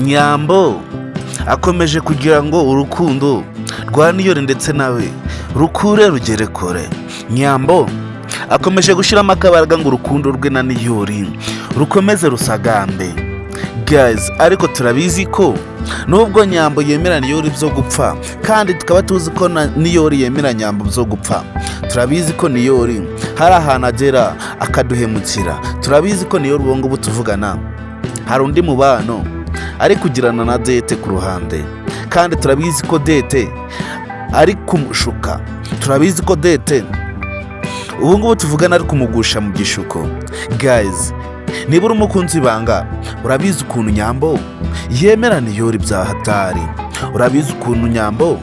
Nyambo akomeje kugira ngo urukundo rwa Niyori ndetse nawe rukure rugere kure. Nyambo akomeje gushyiramo akabaraga ngo urukundo rwe na Niyori rukomeze rusagambe. Guys, ariko turabizi ko nubwo Nyambo yemera Niyori byo gupfa, kandi tukaba tuzi ko na Niyori yemera Nyambo byo gupfa, turabizi ko Niyori hari ahantu agera akaduhemukira. Turabizi ko Niyori ubu ngubu tuvugana hari undi mubano ari kugirana na Dete ku ruhande, kandi turabizi ko Dete ari kumushuka. Turabizi ko Dete ubu ngubu tuvugana ari kumugusha mu gishuko. Guys, niba uri umukunzi ibanga, urabizi ukuntu Nyambo yemera Niyori bya hatari. Urabizi ukuntu Nyambo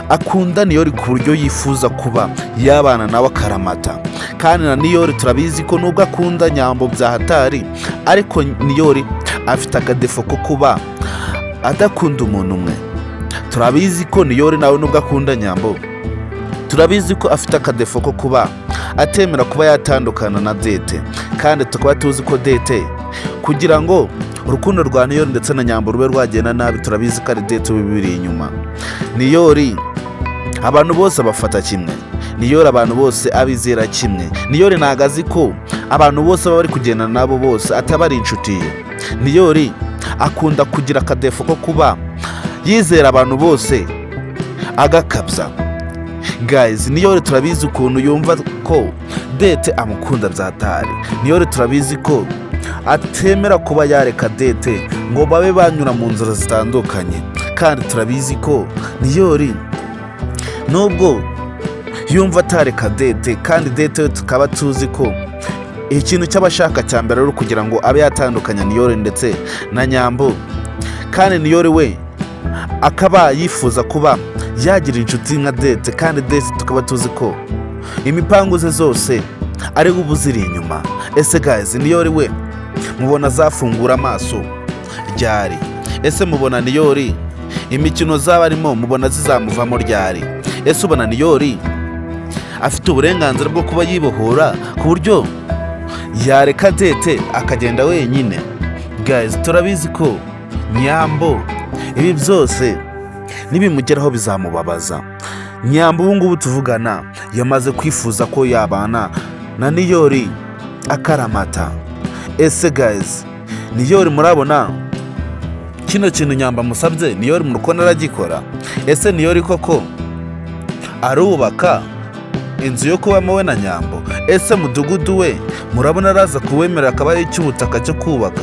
akunda Niyori ku buryo yifuza kuba yabana nawe akaramata. Kandi na Niyori turabizi ko nubwo akunda Nyambo bya hatari, ariko Niyori afite akadéfaut ko kuba adakunda umuntu umwe. Turabizi ko Niyori nawe nubwo akunda Nyambo, turabizi ko afite akadéfaut ko kuba atemera kuba yatandukana na Dete. Kandi tukaba tuzi ko Dete, kugira ngo urukundo rwa Niyori ndetse na Nyambo rube rwagenda nabi, turabizi ko ari Dete ubibiri inyuma. Niyori abantu bose bafata kimwe, Niyori abantu bose abizera kimwe. Niyori ntabwo azi ko abantu bose baba bari kugendana nabo bose ataba ari inshuti ye. Niyori akunda kugira akadéfaut ko kuba yizera abantu bose agakabya. Guys, Niyori turabizi ukuntu yumva ko Dete amukunda byatari. Niyori turabizi ko atemera kuba yareka Dete ngo babe banyura mu nzira zitandukanye. Kandi turabizi ko Niyori nubwo yumva atareka Dete, kandi Dete we tukaba tuzi ko ikintu cy'abashaka cya mbere ari ukugira ngo abe yatandukanya Niyori ndetse na Nyambo, kandi Niyori we akaba yifuza kuba yagira inshuti nka Dete, kandi Dete tukaba tuzi ko imipangu ze zose ari we uba uziri inyuma. Ese guys, Niyori we mubona azafungura amaso ryari? Ese mubona Niyori imikino zaba arimo mubona zizamuvamo ryari? Ese ubona Niyori afite uburenganzira bwo kuba yibohora ku buryo yareka Dete akagenda wenyine? Guys, turabizi ko Nyambo ibi byose nibimugeraho bizamubabaza. Nyambo ubu ngubu tuvugana yamaze kwifuza ko yabana na Niyori akaramata. Ese guys, Niyori murabona kino kintu Nyambo amusabye, Niyori mu rukundo aragikora? Ese Niyori koko arubaka inzu yo kubamo we na Nyambo? Ese Mudugudu we murabona araza kuwemerera akaba ari icy'ubutaka cyo kubaka,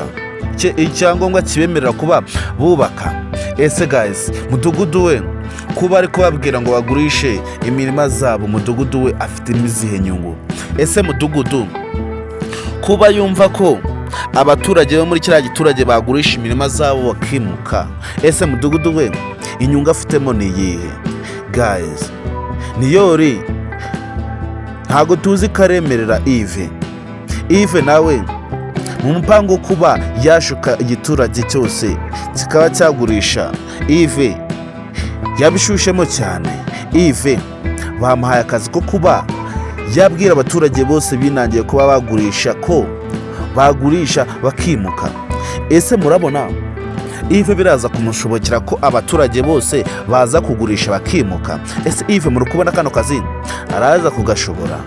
icyangombwa kibemerera kuba bubaka? Ese guys, Mudugudu we kuba ari kubabwira ngo bagurishe imirima zabo, Mudugudu we afitemo izihe nyungu? Ese Mudugudu kuba yumva ko abaturage bo muri kiriya giturage bagurisha imirima zabo bakimuka, ese Mudugudu we inyungu afitemo ni iyihe? Guys, Niyori ntabwo tuzi ko aremerera Ive. Ive nawe mu mupango wo kuba yashuka igiturage cyose kikaba cyagurisha, Ive yabishushemo cyane. Ive bamuhaye akazi ko kuba yabwira abaturage bose binangiye kuba bagurisha ko bagurisha bakimuka. Ese murabona Ive biraza kumushobokera ko abaturage bose baza kugurisha bakimuka? Ese Ive muri kubona kano kazi araza kugashobora?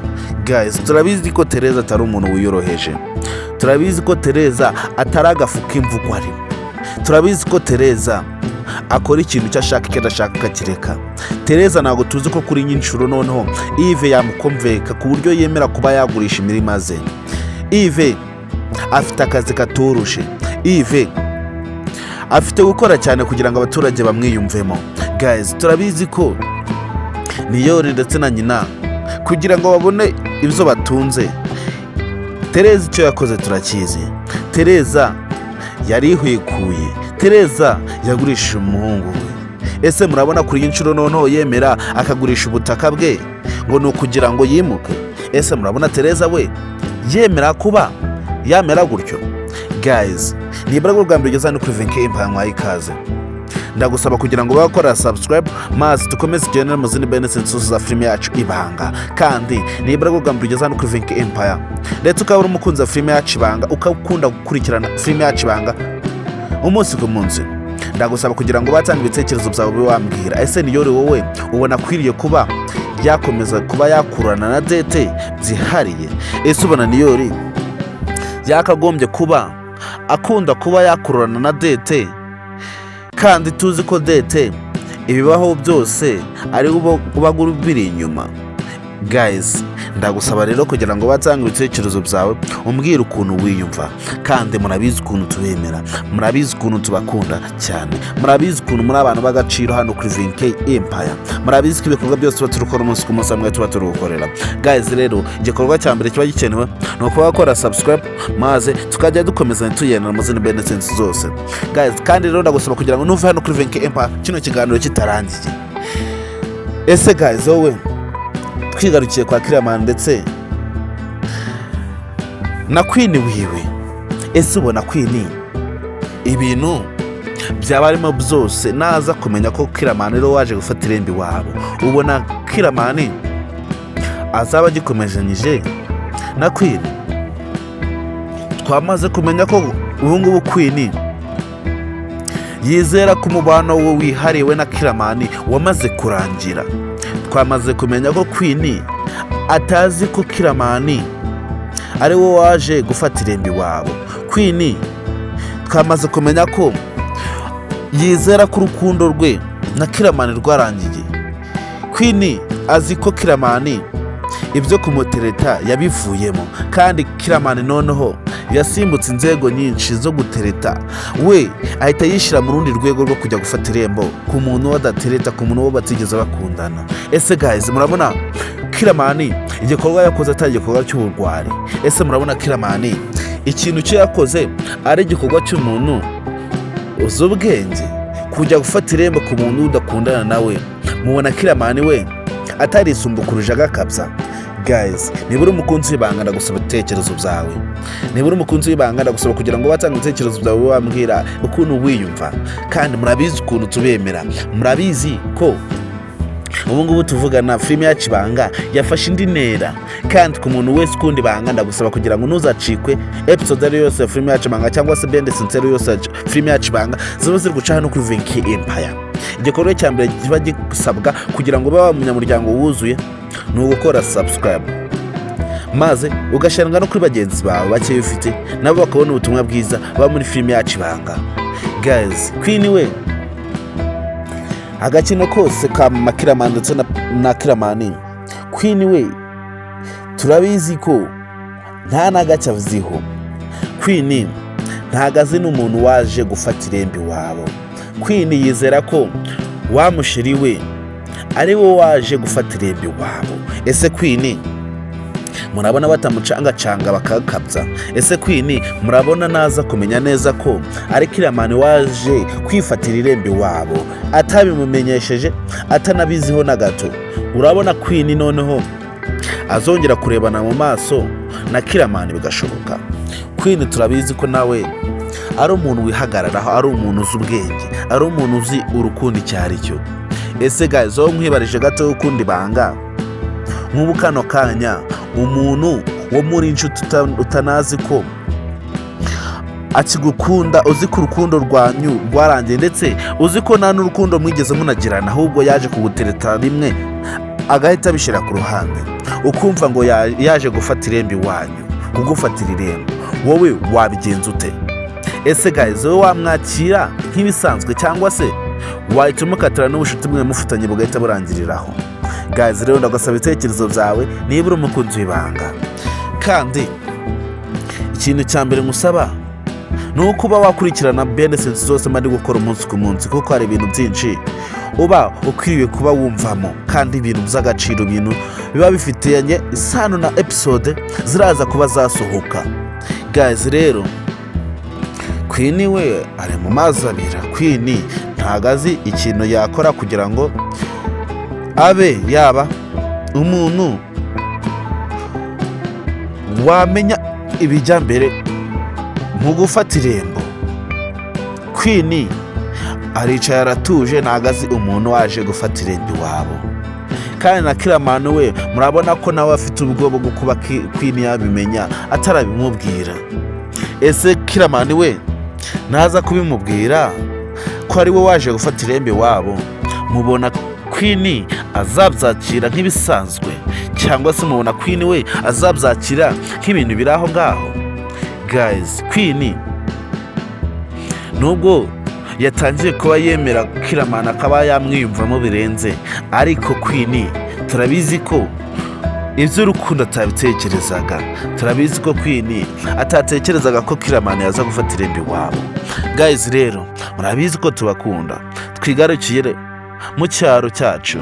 Guys, turabizi ko Tereza atari umuntu wiyoroheje. Turabizi ko Tereza atari agafu k'imvugwa rimwe. Turabizi ko Tereza akora ikintu icyo ashaka, icyo adashaka akakireka. Tereza ntabwo tuzi ko kuri iyi nshuro noneho Ive yamukomveka ku buryo yemera kuba yagurisha imirima ze. Ive afite akazi katoroshe. Ive afite gukora cyane kugira ngo abaturage bamwiyumvemo. Guys, turabizi ko Niyori ndetse na nyina kugira ngo babone ibyo batunze, Tereza icyo yakoze turakizi. Tereza yarihwikuye, Tereza yagurishije umuhungu we. Ese murabona kuri iyi nshuro noneho yemera akagurisha ubutaka bwe ngo ni ukugira ngo yimuke? Ese murabona Tereza we yemera kuba yamera gutyo? Guys, nibura bwo bwa mbere ugeze hano kuri Venke Empire, mwaye ikaze. Ndagusaba kugira ngo ube wakora subscribe maze dukomeze tugendere mu zindi benefits za filime yacu Ibanga. Kandi nibura bwo bwa mbere ugeze hano kuri Venke Empire, ndetse ukaba uri umukunzi wa filime yacu Ibanga, ukaba ukunda gukurikirana filime yacu Ibanga umunsi ku munsi. Ndagusaba kugira ngo batange ibitekerezo byawe ube wambwira: ese Niyori wowe ubona akwiriye kuba yakomeza kuba yakurana na Dete byihariye? Ese ubona Niyori yakagombye kuba akunda kuba yakururana na Dete, kandi tuzi ko Dete ibibaho byose ari uba biri inyuma? Guys, ndagusaba rero kugira ngo batange ibitekerezo byawe, umbwire ukuntu wiyumva. Kandi murabizi ukuntu tubemera, murabizi ukuntu tubakunda cyane, murabizi ukuntu muri abantu b'agaciro hano kuri VNK Empire. Murabizi ko ibikorwa byose tuba turi gukora umunsi ku munsi hamwe tuba turi gukorera. Guys, rero igikorwa cya mbere kiba gikenewe ni ukuba wakora subscribe, maze tukajya dukomeza tugendana mu zindi benefits zose. Guys, kandi rero ndagusaba kugira ngo nuve hano kuri VNK Empire kino kiganiro kitarangiye. Ese guys, wowe twigarukiye kwa Kiramani ndetse na Queen wiwe, ese ubona Queen ibintu byaba arimo byose naza kumenya ko Kiramani rero waje gufata irembo iwabo, ubona Kiramani azaba agikomezanyije na Queen? Twamaze kumenya ko ubu ngubu Queen yizera ko umubano we wihariwe na Kiramani wamaze kurangira. Twamaze kumenya ko Queen atazi ko Kiramani ari we waje gufata irembo iwabo. Queen twamaze kumenya ko yizera ko urukundo rwe na Kiramani rwarangiye. Queen azi ko Kiramani ibyo kumutereta yabivuyemo, kandi Kiramani noneho yasimbutse inzego nyinshi zo gutereta, we ahita yishyira mu rundi rwego rwo kujya gufata irembo ku muntu badatereta, ku muntu wo batigeze bakundana. Ese guys, murabona Kiramani igikorwa yakoze atari igikorwa cy'uburwari? Ese murabona Kiramani ikintu cyo yakoze ari igikorwa cy'umuntu uzi ubwenge, kujya gufata irembo ku muntu udakundana nawe? Mubona Kiramani we atarisumbukuruje agakabya? Guys, niba uri umukunzi w'ibanga, ndagusaba ibitekerezo byawe. Niba uri umukunzi w'ibanga, ndagusaba kugira ngo batange ibitekerezo byawe, wambwira ukuntu wiyumva. Kandi murabizi ukuntu tubemera, murabizi ko ubu ngubu tuvugana filime yacu Ibanga yafashe indi ntera. Kandi ku muntu wese ukunda ibanga, ndagusaba kugira ngo ntuzacikwe episode ari yose ya filime yacu Ibanga, cyangwa se bende sincere yose ya filime yacu Ibanga ziba ziri guca hano kuri Venki Empire. Igikorwa cya mbere kiba gisabwa kugira ngo ube waba umunyamuryango wuzuye ni ugukora subscribe, maze ugashyirwa no kuri bagenzi bawe bakeya ufite, nabo bakabona ubutumwa bwiza baba muri filime yacu Ibanga. Guys, Queen we agakino kose ka mama Kiramani ndetse na Kiramani, Queen we turabizi ko nta na gake aziho. Queen ntago azi n'umuntu waje gufata irembo iwabo. Queen yizera ko wa musheri we ari we waje gufata irembo iwabo. Ese Queen murabona batamucangacanga bakakabya? Ese Queen murabona naza kumenya neza ko ari Kiramani waje kwifatira irembo iwabo atabimumenyesheje, atanabiziho na gato, urabona Queen noneho azongera kurebana mu maso na Kiramani bigashoboka? Queen turabizi ko nawe ari umuntu wihagararaho, ari umuntu uzi ubwenge, ari umuntu uzi urukundo icyo ari cyo. Ese guys, wowe nkwibarije gato ukunda ibanga, nk'ubu kano kanya umuntu wo muri inshuti utanazi ko akigukunda, uzi ko urukundo rwanyu rwarangiye, ndetse uzi ko nta n'urukundo mwigeze munagirana, ahubwo yaje kugutereta rimwe agahita abishyira ku ruhande, ukumva ngo yaje gufata irembo iwanyu, kugufatira irembo, wowe wabigenza ute? Ese guys, wowe wamwakira nk'ibisanzwe, cyangwa se wahita umukatira n'ubucuti mwe mufitanye bugahita burangiriraho? Guys, rero ndagusaba ibitekerezo byawe niba uri umukunzi w'ibanga. Kandi ikintu cya mbere nkusaba ni uko uba wakurikirana benefits zose mba ndi gukora umunsi ku munsi, kuko hari ibintu byinshi uba ukwiriye kuba wumvamo, kandi ibintu by'agaciro, ibintu biba bifitanye isano na episode ziraza kuba zasohoka. Guys, rero Queen we ari mu mazi abira. Queen ntago azi ikintu yakora kugira ngo abe yaba umuntu wamenya ibijya mbere mu gufata irembo. Queen aricaye aratuje, ntago azi umuntu waje gufata irembo iwabo. Kandi na Kiramani we murabona ko nawe afite ubwoba bwo kuba Queen yabimenya atarabimubwira. Ese Kiramani we naza kubimubwira, Ko ari we waje gufata irembo iwabo, mubona Queen azabyakira nk'ibisanzwe, cyangwa se mubona Queen we azabyakira nk'ibintu biri aho ngaho? Guys, Queen nubwo yatangiye kuba yemera Kiramani akaba yamwiyumvamo birenze, ariko Queen turabizi ko iby'urukundo atabitekerezaga. Turabizi ko Queen atatekerezaga ko Kiramani yaza gufata irembo iwabo. Guys, rero murabizi ko tubakunda. Twigarukiye mu cyaro cyacu.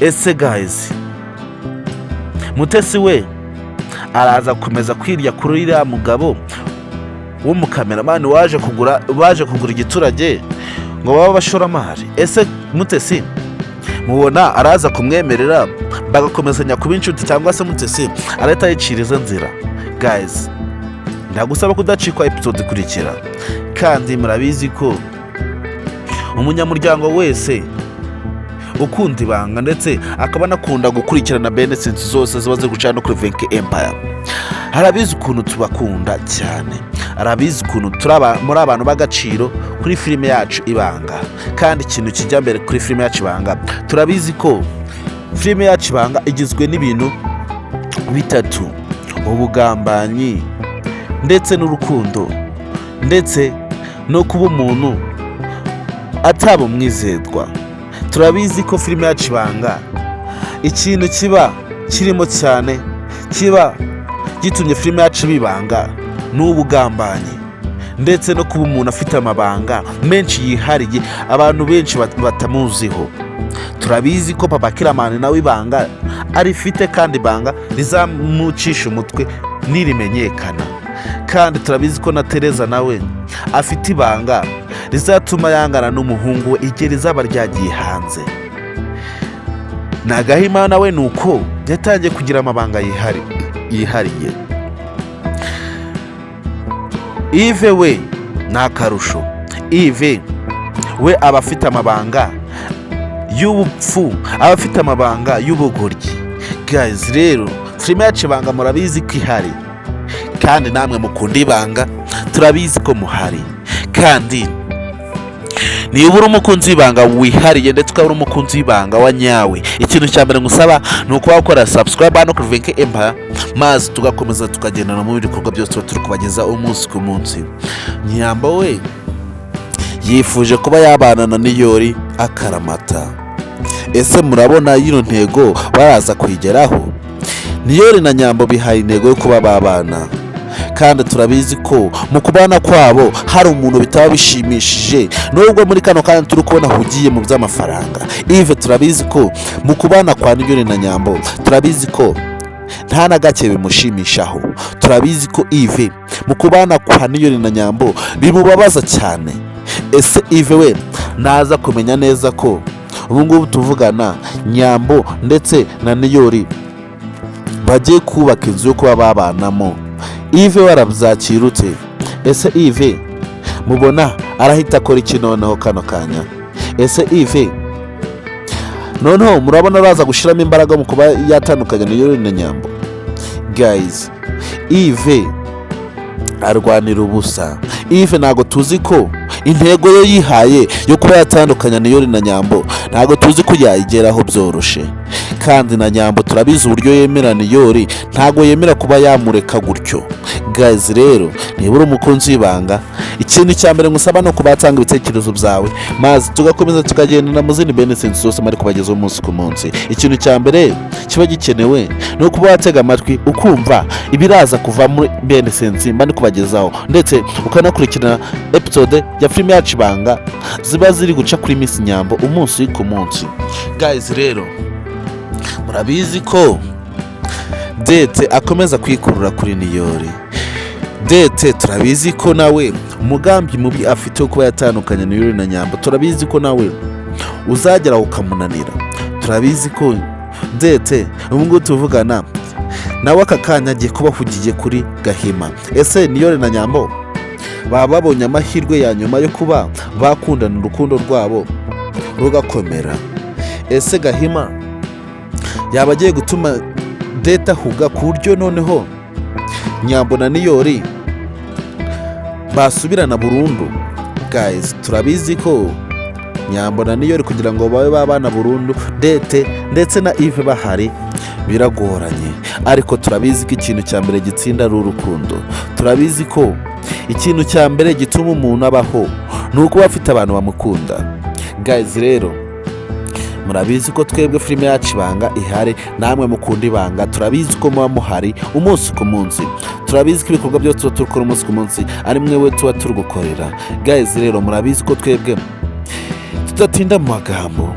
Ese guys, Mutesi we araza gukomeza kwirya kuri uriya mugabo w'umukameramani waje kugura igiturage ngo babe abashoramari? Ese Mutesi mubona araza kumwemerera bagakomezanya kuba inshuti, cyangwa se Mutesi arahita yicira izo nzira? Guys, ndagusaba kudacikwa episode ikurikira. Kandi murabizi ko umunyamuryango wese ukunda ibanga ndetse akaba anakunda gukurikirana benesensi zose ziba ziri guca no kuri Venke Empire, arabizi ukuntu tubakunda cyane, arabizi ukuntu turi muri abantu b'agaciro kuri filime yacu Ibanga. Kandi ikintu kijya mbere kuri filime yacu Ibanga, turabizi ko filime yacu Ibanga igizwe n'ibintu bitatu: ubugambanyi, ndetse n'urukundo, ndetse no kuba umuntu ataba umwizerwa. Turabizi ko filime yacu Ibanga, ikintu kiba kirimo cyane kiba gitumye filime yacu ibibanga ni ubugambanyi, ndetse no kuba umuntu afite amabanga menshi yihariye abantu benshi batamuziho. Turabizi ko Papa Kiramani nawe ibanga arifite, kandi ibanga rizamucisha umutwe nirimenyekana. Kandi turabizi ko na Tereza nawe afite ibanga rizatuma yangana n'umuhungu we igihe rizaba ryagiye hanze. Nagahima nawe ni uko yatangiye kugira amabanga yihariye. Ive we ni akarusho. Ive we aba afite amabanga y'ubupfu, aba afite amabanga y'ubugoryi. Guys, rero filime yacu Ibanga murabizi ko ihari, kandi namwe mukunda ibanga turabizi ko muhari. Kandi niba uri umukunzi w'ibanga wihariye, ndetse ukaba uri umukunzi w'ibanga wa nyawe, ikintu cya mbere ngusaba ni ukuba wakora subscribe hano kuri Venke Empire, maze tugakomeza tukagendana mu bikorwa byose tuba turi kubageza umunsi ku munsi. Nyambo we yifuje kuba yabana na Niyori akaramata. Ese murabona yino ntego baraza kuyigeraho? Niyori na Nyambo bihaye intego yo kuba babana, kandi turabizi ko mu kubana kwabo hari umuntu bitaba bishimishije, nubwo muri kano kanya turi kubona ahugiye mu by'amafaranga. Ive turabizi ko mu kubana kwa Niyori na Nyambo, turabizi ko nta na gake bimushimishaho. Turabizi ko Ive mu kubana kwa Niyori na Nyambo bimubabaza cyane. Ese Ive we naza kumenya neza ko ubu ngubu tuvugana Nyambo ndetse na Niyori bagiye kubaka inzu yo kuba babanamo, Ive warabyakirutse? Ese Ive mubona arahita akora iki noneho kano kanya? Ese Ive noneho murabona araza gushyiramo imbaraga mu kuba yatandukanya Niyori na Nyambo? Guys, Ive arwanira ubusa. Ive ntabwo tuzi ko intego ye yihaye yo kuba yatandukanya Niyori na Nyambo, ntabwo tuzi ko yayigeraho byoroshe. Kandi na Nyambo turabizi uburyo yemera Niyori, ntabwo yemera kuba yamureka gutyo. Guys, rero niba uri umukunzi w'ibanga, ikintu cya mbere ngusaba ni ukuba watanga ibitekerezo byawe, maze tugakomeza tukagendana mu zindi benefits zose mari kubagezaho umunsi ku munsi. Ikintu cya mbere kiba gikenewe ni ukuba watega amatwi ukumva ibiraza kuva muri benefits mba ndi kubagezaho, ndetse ukanakurikirana episode ya filime yacu Ibanga ziba ziri guca kuri Miss Nyambo umunsi ku munsi. Guys, rero murabizi ko Dete akomeza kwikurura kuri Niyori. Dete turabizi ko nawe umugambi mubi afite wo kuba yatandukanye Niyori na Nyambo, turabizi ko nawe uzagera ukamunanira. Turabizi ko Dete ubu ngubu tuvugana nawe aka kanya agiye kuba ahugiye kuri Gahima. Ese Niyori na Nyambo baba babonye amahirwe ya nyuma yo kuba bakundana, urukundo rwabo rugakomera? Ese Gahima yaba agiye gutuma Dete ahuga ku buryo noneho Nyambo na Niyori basubirana burundu? Guys, turabizi ko Nyambo na Niyori kugira ngo babe babana burundu dete ndetse na Yves bahari biragoranye, ariko turabizi ko ikintu cya mbere gitsinda ari urukundo. Turabizi ko ikintu cya mbere gituma umuntu abaho ni ukuba afite abantu bamukunda. Guys, rero murabizi ko twebwe filime yacu Ibanga ihari, namwe mukunda Ibanga. Turabizi ko muba muhari umunsi ku munsi. Turabizi ko ibikorwa byose tuba turikora umunsi ku munsi ari mwewe tuba turi gukorera. Guys, rero murabizi ko twebwe tudatinda mu magambo.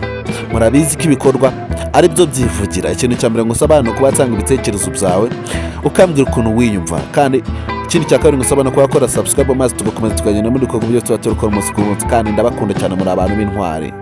Murabizi ko ibikorwa ari byo byivugira. Ikintu cya mbere ngusaba ni ukuba watanga ibitekerezo byawe, ukambwira ukuntu wiyumva. Kandi ikindi cya kabiri ngusaba ni ukuba wakora subscribe, maze tugakomeza tukagenda muri bikorwa byose tuba turikora umunsi ku munsi. Kandi ndabakunda cyane, muri abantu b'intwari.